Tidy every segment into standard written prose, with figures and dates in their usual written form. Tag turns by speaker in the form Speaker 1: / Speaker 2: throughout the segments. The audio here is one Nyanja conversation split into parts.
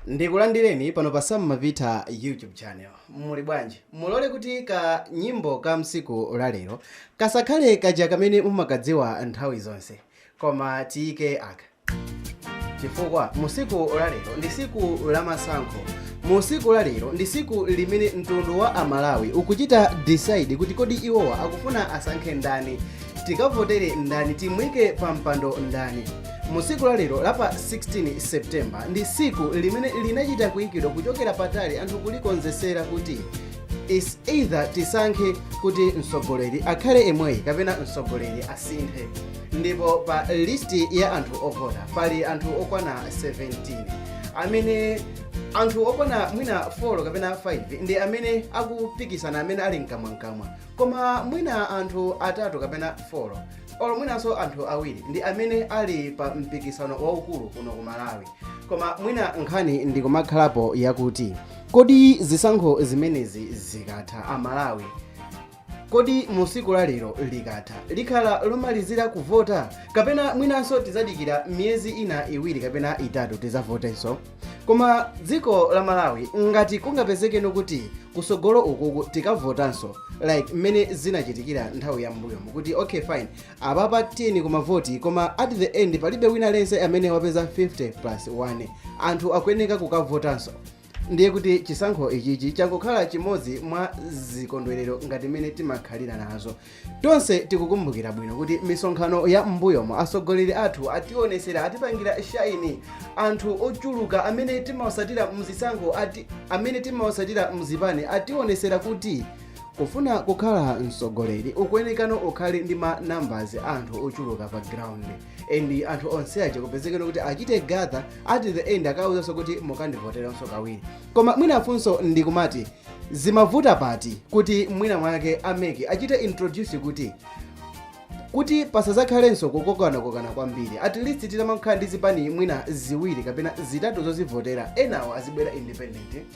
Speaker 1: Ndikulandireni pano pa Sam Mavita YouTube channel. Muli bwanji? Mulole kuti ka nyimbo ka msiku lalero kasakhale kaja kamene mumakadziwa nthawi zonse, koma tiyike aka chifukwa musiku lalero ndi siku lamasankho. Musiku lalero ndi siku limene mtundu wa Amalawi ukuchita decide kuti kodi iwowa akufuna asankhe ndani, tikavotere ndani, timwike pa mpando ndani. Musiku lalero lapa 16 September ndi siku limene linachita kuyikidwa kuchokera patali, anthu kulikonzesera kuti is either tisankhe kuti mtsogoleri akhale emweyi kapena mtsogoleri asinthe. Ndipo pa list ya anthu ovota pali anthu okwana 17, amene anthu okwana mwina 4 kapena 5 ndi amene akupikisana, amene ali mkamwamkamwa, koma mwina anthu atatu kapena 4 olo mwinanso anthu awiri ndi amene ali pa mpikisano waukulu kuno ku Malawi. Koma mwina nkhani ndikumakhalapo yakuti kodi zisankho zimenezi zikatha, Amalawi, kodi musiku lalero likatha likhala lomalizira kuvota, kapena mwinanso tizadikira miyezi ina 2 kapena 3 tizavotenso? Koma dziko la Malawi, ngati kungapezekeno kuti kusogolo ukuku tikavotanso like mmene zinachitikira nthawi ya mbuyomu kuti okay, fine, apapa tiyeni kumavoti, koma at the end palibe wina lense amene wapeza 50 plus 1, anthu akuyeneka kukavotanso, ndiye kuti chisankho ichichi changokhala chimodzi mwa zikondwerero ngati mmene timakhalira nazo. Tonse tikukumbukira bwino kuti misonkhano ya mbuyomo atsogoleri athu ationesera, atipangira shine. Anthu ochuluka amene timawasatira mzisankho ati amene timawasatira mzipani ationesera kuti kufuna kukhala mtsogoleri ukuyenekano ukhale ndi ma numbers anthu ochuluka pa ground, and anthu onse aja kupezekano kuti achite gather, at the end akawuzanso kuti mukandivoteranso kawiri. Koma mwina funso ndikumati, zimavuta pati kuti mwina mwake a MEC achite introduce kuti pasazakhalenso kukokanakokana kwambiri, at least titamakhala ndi zipani mwina ziwiri kapena zitatu zozivotera, enawo azibwera independent?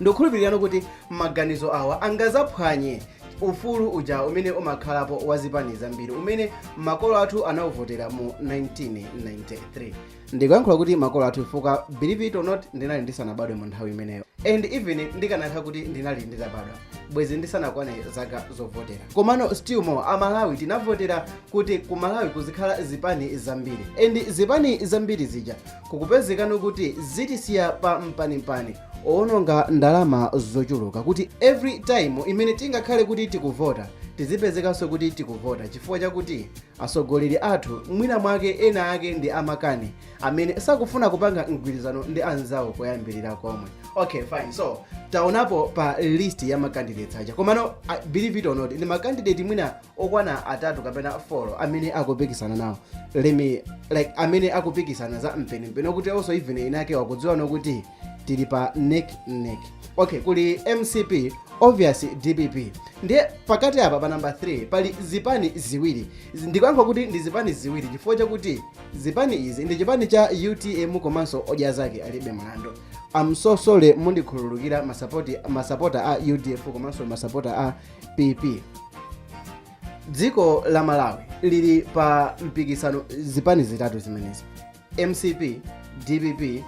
Speaker 1: Ndikukhulupirirano kuti maganizo awa angazaphwanye ufulu uja umene umakhalapo wa zipani zambiri umene makolo athu anawuvotera mu 1993. Ndikuyankhula kuti makolo athu chifukwa, believe it or not, ndinali ndisanabadwe mu nthawi imeneyo, and even ndikanakhala kuti ndinali nditabadwa, bwezi ndisanakwane zaka zovotera. Komano still more, Amalawi tinavotera kuti ku Malawi kuzikhala zipani zambiri, and zipani zambiri zija kukupezekano kuti zitisiya pa mpanimpani owononga ndalama zochuluka, kuti every time imene tingakhale kuti tikuvota tizipezekanso kuti tikuvota chifukwa chakuti atsogoleri athu mwina mwake ena ake ndi amakani amene sakufuna kupanga mgwirizano ndi anzawo koyambirira komwe. Okay, fine, so taonapo pa list ya macandidates aja. Komano believe it or not, ndi macandidate mwina okwana atatu kapena 4 amene akupikisana nawo, let me like amene akupikisana za mpenimpeni, okuti also even inake wakudziwa nokuti tili pa neck neck. Okay, kuli MCP, obvious, DPP, ndiye pakati apa pa number 3 pali zipani ziwiri. Ndikuyankha kuti ndi zipani ziwiri chifukwa chakuti zipani izi ndi chipani cha UTM komanso Odya Zake Alibe Mlandu. I'm so sorry, mundikhululukira masapota a UDF komanso masapota a PP. Dziko la Malawi lili pa mpikisano zipani zitatu zimenezi: MCP, DPP,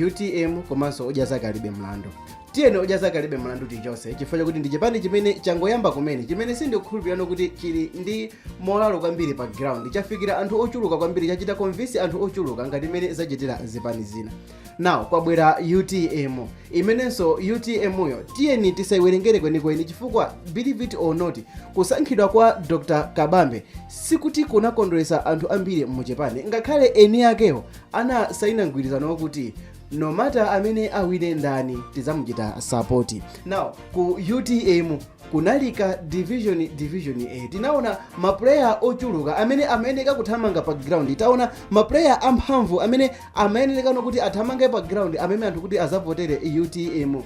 Speaker 1: UTM komanso Odya Zake Alibe Mlandu. Tiyeni Odya Zake Alibe Mlandu tichonse chifukwa chakuti ndi chipani chimene changoyamba kumene, chimene sindikukhulupirano kuti chili ndi morale kwambiri pa ground, chafikira anthu ochuluka kwambiri, chachita convince anthu ochuluka ngati mmene zachitira zipani zina. Now kwabwera UTM, imenenso UTM yo tiyeni tisayiwerengere kwenikweni chifukwa, believe it or not, kusankhidwa kwa Dr Kabambe sikuti kunakondweretsa anthu ambiri muchipani, ngakhale eni akewo anasaina mgwirizano wakuti no matter amene awine ndani, tizamuchita support. Now ku UTM kunalika division, division a tinaona maplayer ochuluka amene amayeneka kuthamanga pa ground, taona maplayer amphamvu amene amayenerekano kuti athamange pa ground, amene anthu kuti azavotere UTM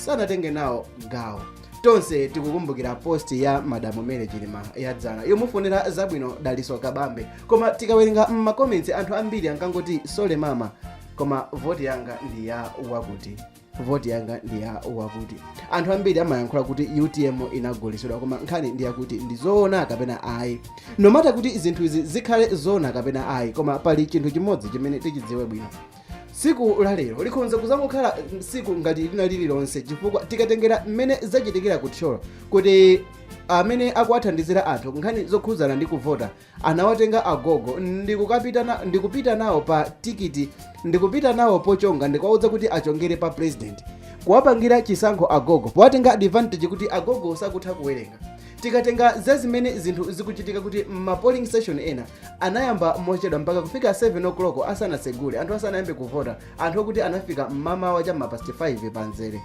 Speaker 1: sanatenge nawo gawo. Tonse tikukumbukira post ya Madamu Mary Chilima yadzana yomufunira zabwino Daliso Kabambe, koma tikawerenga mmacomments anthu ambiri ankangoti, "Sorry mama, koma voti yanga ndi ya wakuti, voti yanga ndi ya wakuti." Anthu ambiri amayankhula kuti UTM inagulitsidwa, koma nkhani ndi yakuti ndi zoona kapena ayi? No matter kuti zinthu izi zikhale zoona kapena ayi, koma pali chinthu chimodzi chimene tichidziwe bwino. Tsiku la lero likhonza kuzangokhala tsiku ngati lina lililonse, chifukwa tikatengera mmene zachitikira ku Thyolo, kuti amene akuwathandizira anthu nkhani zokhudzana ndi kuvota anawatenga agogo ndikupita nawo pa tikiti, ndikupita nawo pochonga, ndikuwauza kuti achongere pa president, kuwapangira chisankho agogo powatenga advantage kuti agogo sakutha kuwerenga. Tikatenga za zimene zinthu zikuchitika kuti ma polling station ena anayamba mochedwa mpaka kufika 7 o'clock asanasegule, anthu asanayambe kuvota, anthu okuti anafika mmamawa cha ma past 5 panzere.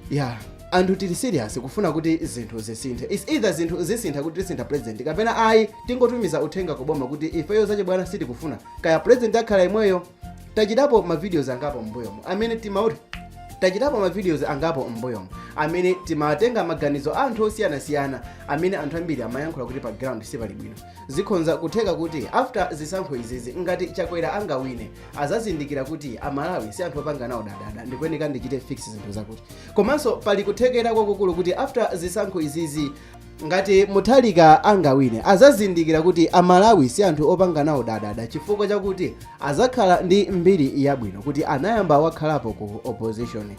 Speaker 1: Ya, anthu tili serious kufuna kuti zinthu zisinthe. Is either zinthu zisintha kuti tisintha president, kapena ayi, tingotumiza uthenga kuboma kuti ifeyo zachibwana sitikufuna, kaya president akhala imweyo. Tachitapo ma videos angapo m'mbuyomo amene timatenga maganizo a anthu osiyanasiyana, amene anthu ambiri amayankhula kuti pa ground sipali bwino. Zikhonza kutheka kuti after zisankho izizi, ngati Chakwera angawine, azazindikira kuti Amalawi si anthu opanga nawo dadada, ndikuyeneka ndichite fix zinthu zakuti. Komanso pali kuthekera kwakukulu kuti after zisankho izizi, ngati Muthalika angawine, azazindikira kuti Amalawi si anthu opanga nawo dadada, chifukwa chakuti azakhala ndi mbiri yabwino kuti anayamba wakhalapo ku opposition.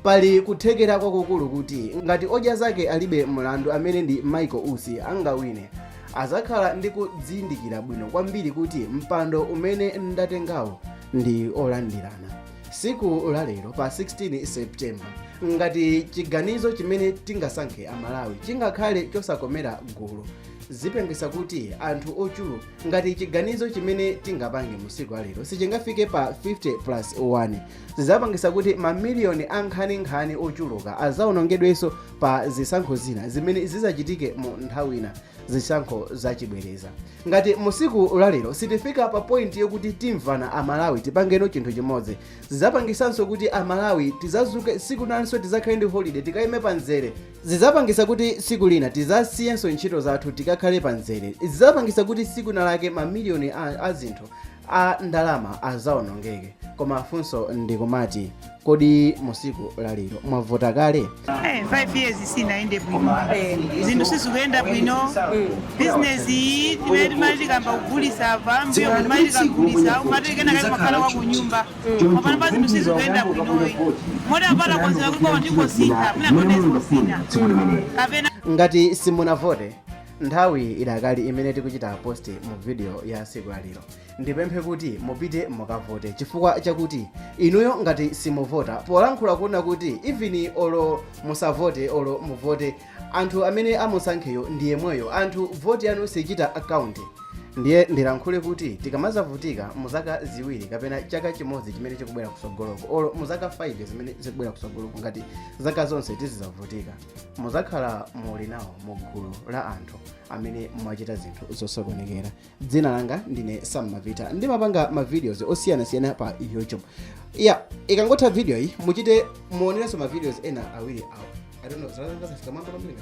Speaker 1: Pali kuthekera kwakukulu kuti ngati odya zake alibe mlandu, amene ndi Michael Usi, angawine, azakhala ndi kudzindikira bwino kwambiri kuti mpando umene ndatengawo ndi olandirana. Siku la lero pa 16 September, ngati chiganizo chimene tingasankhe Amalawi chingakhale chosakomera gulu, zipangisa kuti anthu ochuluka, ngati chiganizo chimene tingapange musiku alero sichingafike pa 50 plus 1, zizapangisa kuti mamiliyoni ankhaninkhani ochuluka azaonongedwenso pa zisankho zina zimene zizachitike mu nthawi ina, zisankho zachibwereza. Ngati musiku lalero sitifika pa point yokuti timvana Amalawi, tipangeno chinthu chimodzi, zizapangisanso kuti Amalawi tizazuke siku nanso tizakhale ndi holiday, tikayime panzere. Zizapangisa kuti siku lina tizasiyenso ntchito zathu, tikakhale panzere. Zizapangisa kuti siku lake mamiliyoni a zinthu a ndalama azaonongeke. Koma funso ndikumati, kodi musiku lalero mwavota kale?
Speaker 2: 5 years sinaende bwino, zinthu sizikuyenda bwino. Bizinesi iyi timene timati tikamba kugulisa apa mbuyo, timati tikagulisa umati kenaka makhala wa kunyumba, mapano pa zinthu sizikuyenda bwinoyi, moti apata konzera kuti koma tingosintha, mwina tonezosintha kapena.
Speaker 1: Ngati simunavote, nthawi idakali imene tikuchita post mu video ya siku lalero, ndipemphe kuti mupite mukavote, chifukwa chakuti inuyo ngati simuvota, polankhula kuona kuti even olo musavote olo muvote, anthu amene amusankheyo ndi yemweyo, anthu voti yanu sichita account. Ndiye ndilankhule kuti tikamazavutika muzaka 2 kapena chaka chimodzi chimene chikubwera kusogoloko, olo muzaka 5 zimene zikubwera kusogoloko, ngati zaka zonse tizizavutika, muzakhala muli nawo mu gulu la anthu amene mwachita zinthu zosokonekera. Dzina langa ndine Sam Mavita, ndimapanga ma videos osiyanasiyana pa YouTube. Ya, ikangotha video iyi, muchite muonerenso ma videos ena awiri awo. I don't know, zafika mwamba kwambiri.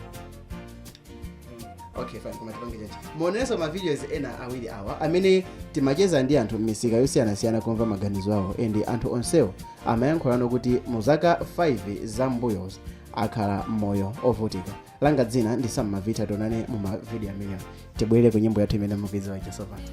Speaker 1: Okay, fine, koma tipange chachi, muonerenso ma videos ena awiri awa amene timacheza ndi anthu m'misika yosiyanasiyana kumva maganizo awo, and anthu onsewo amayankhulano kuti mu zaka 5 zambuyozi akhala moyo ovutika. Langa dzina ndi Sam Mavita, tionane mu ma video amenewa. Tibwerere ku nyimbo yathu imene mukuidziwa chasopano.